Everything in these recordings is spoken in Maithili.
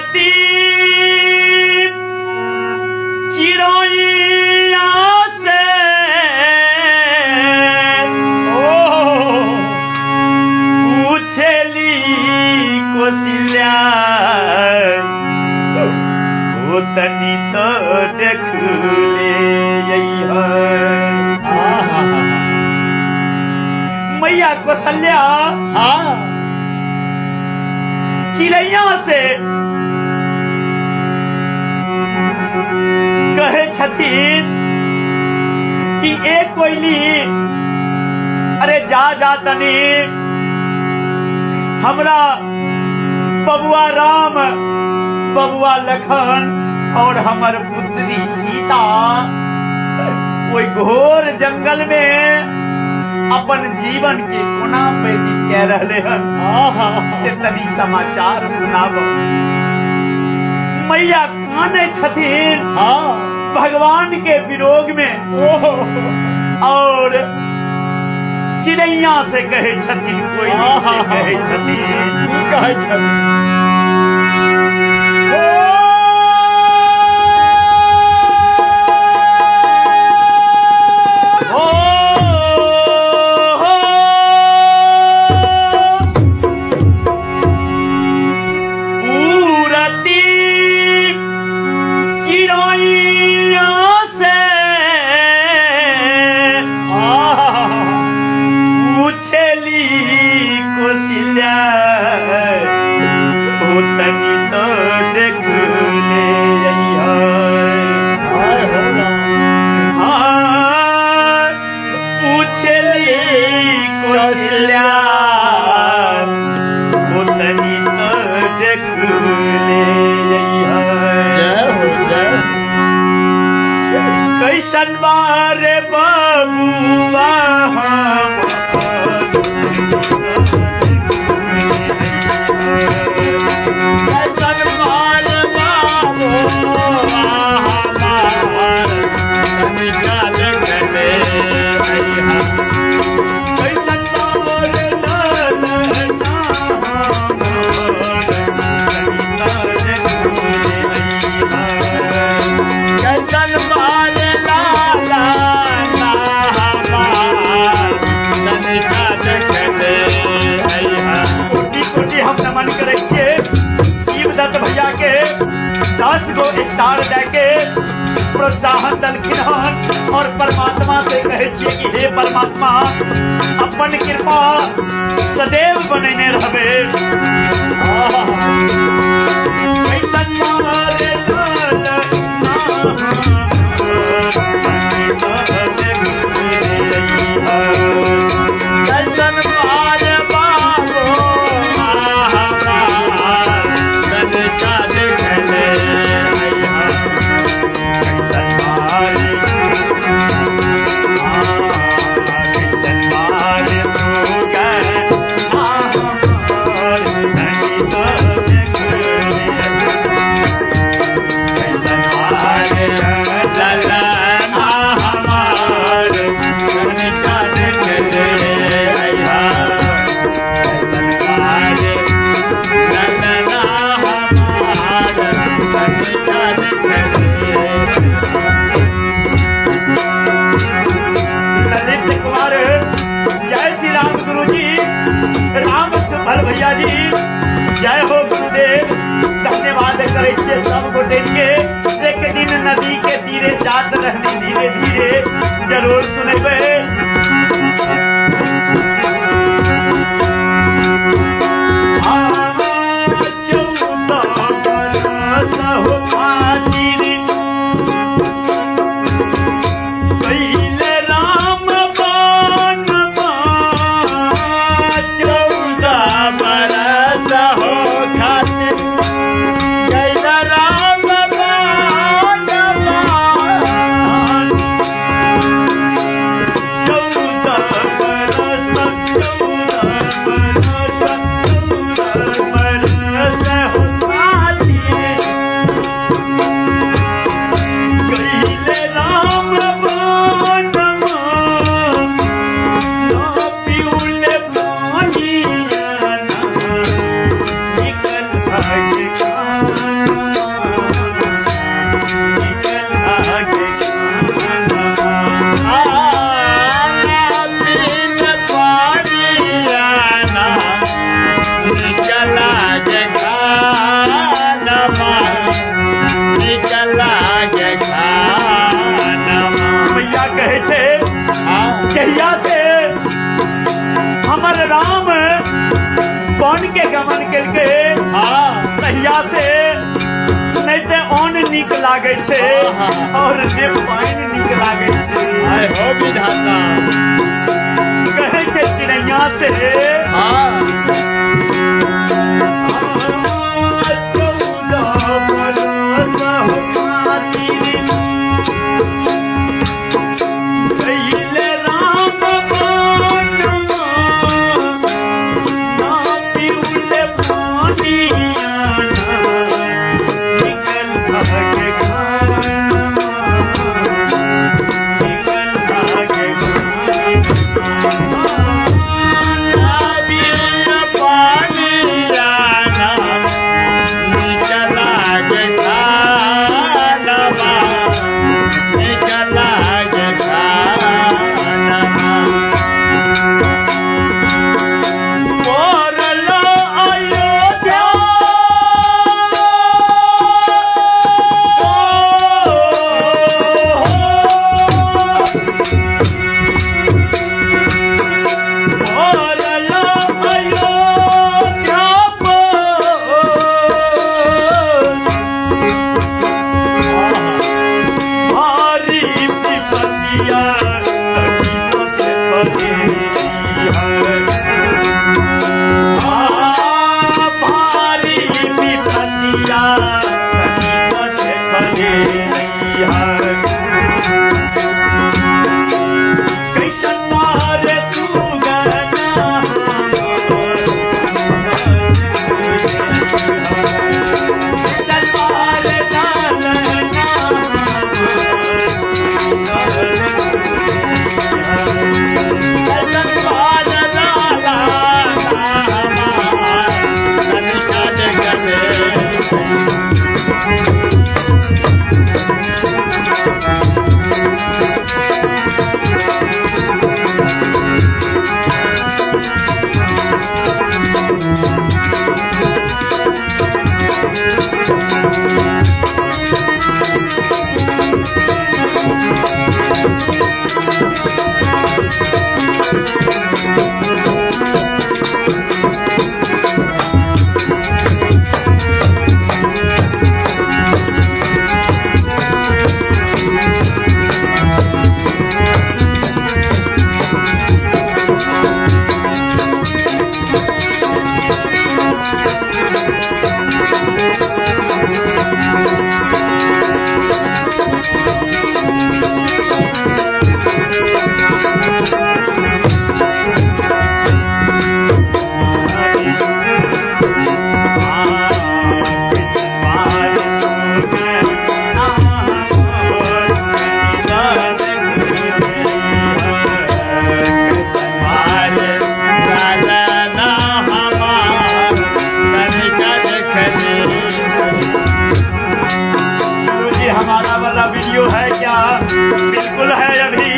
उड़ती चिड़ैया से पूछली कोशिल्या ओ तनी तो देखले अइहा। मैया कौशल्या चिड़ैया से कहै छथिन कि ए कोयली, अरे जा जा तनी हमरा बबुआ राम, बबुआ लखन और हमर पुत्री सीता ओहि घोर जंगल में अपन जीवन के कोना व्यतीत कह रहले हन, से तनी समाचार सुनाब। मैया काने छथिन भगवान के विरोग में और चिड़ैया से कहै छथिन, कोयली से कहै छथिन। की कहै छथिन? ओ हो उड़ती चिड़ैया से पूछली कोशिल्या ओ तनी तो देखले अइहा। आय हो राम। हाँ, पूछली कोशिल्या ओ तनी तो देखले अइहा। जय हो जय हो। कैसन बारे बबुआ कैसन बाल बाबू हमार, तनिका देखले अइहा। कैसन बारे ललना हमार, तनिका देखले अइहा। कैसन बाल लाला हमार, तनिका देखले अइहा। कोटि कोटि हम नमन करै छियै शिवदत्त भैया के, 10 गो स्टार दे के प्रोत्साहन दलखिन हन और परमात्मा से कहै छियै कि हे परमात्मा, अपन कृपा सदैव बनेने रहबे। कैसन बारे ललना कैसन बाल बाबू हमार, तनिका देखले अइहा। ललना हमार, तनिका देखले अइहा। कैसन बाल ललना हमार, तनिका देखले अइहा। ललित कुमार, जय श्री राम गुरु जी, राम सुफल भैया जी, जय हो गुरुदेव। धन्यवाद करै छियै सब गोटे के। एक दिन नदी के तीरे जात रहनी धीरे धीरे, जरूर सुनेबै। 14 बरस हो खातिर कैले राम वनमा, 14 बरस हो खातिर गैल राम वनमा। 14 के गमन केलकै तहिया से नहि ते अन्न नीक लागै छै और ने पानि नीक लागै छै। आय हो विधाता। कहै छै चिड़ैया से 14 बरस हो खातिर गइले राम बनवा, ना पिउले पानिया, निकल भागे खानवा, निकल भागे पड़ल अयोध्या पड़ल अयोध्या भारी विपतिया तनिक से भारी विपतिया तनिक से कृष्ण मारे गुरु जी हमारा वाला वीडियो है क्या? बिल्कुल है। अभी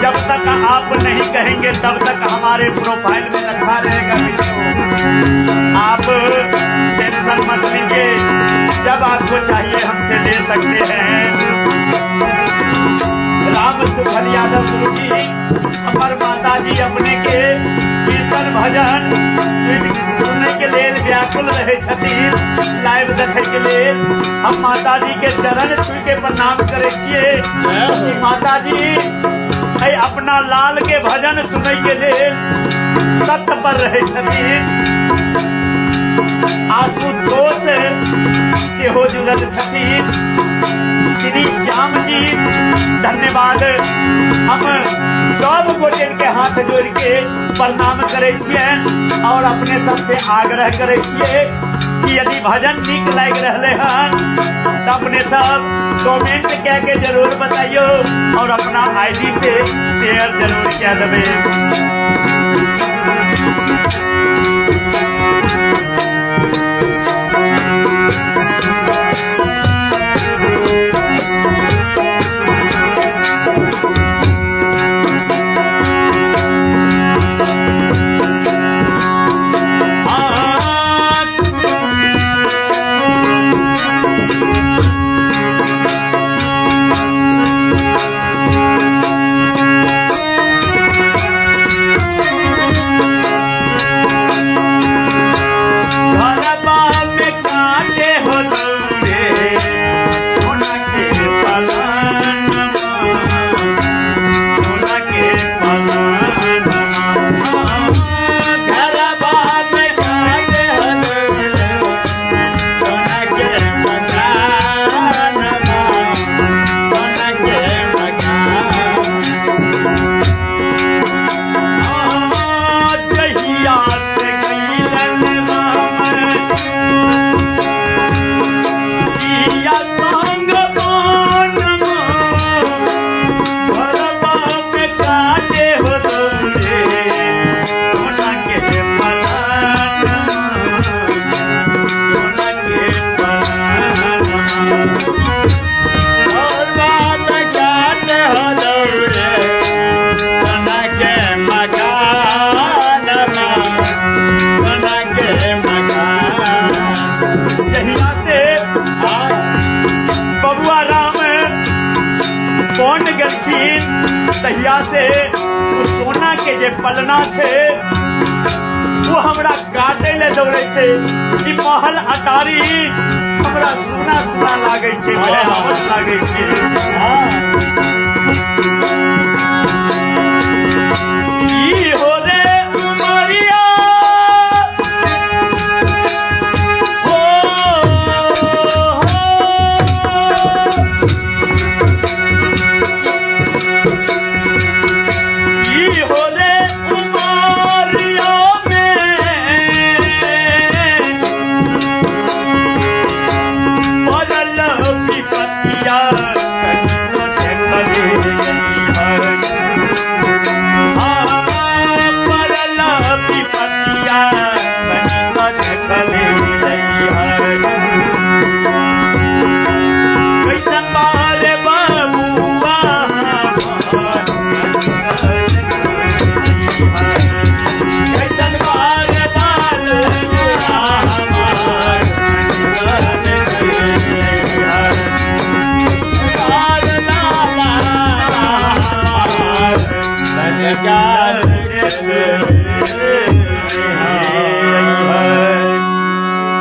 जब तक आप नहीं कहेंगे तब तक हमारे प्रोफाइल में रखा रहेगा वीडियो। आप टेंशन मत लीजिए, जब आपको चाहिए हमसे ले सकते हैं। राम सुखल यादव गुरु जी, हमर माता जी अपने के कीर्तन भजन सुनने के लेल व्याकुल रहे छथिन, लाइव देखे के लेल। हम माता जी के चरण छू के प्रणाम करे छियै कि माता जी एहि अपना लाल के भजन सुनै के लेल तत्पर रहे छथिन। आशुतोष सेहो जुड़ल छथिन। श्री श्याम जी धन्यवाद। हम सब गोटे के हाथ जोड़ के प्रणाम करे छियनि और अपने सबसे आग्रह करे छियै कि यदि भजन नीक लागि रहले हन तो अपने सब कमेंट कह के जरूर बताइयो और अपना आईडी से शेयर जरूर कह देबै। देखला से ओ सोना के जे पलना छै ओ हमरा काटे ले दौड़े छै। ई महल अटारी हमरा सुना सुना लागै छै, भयावह लागै छै। ई हो रे उमरिया हो, हो। ई हो रे उमरिया में पड़ल विपतिया पड़ल विपतिया कैसन बारे बबुआ कैसन बारे बाल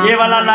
ये वाला लाइन।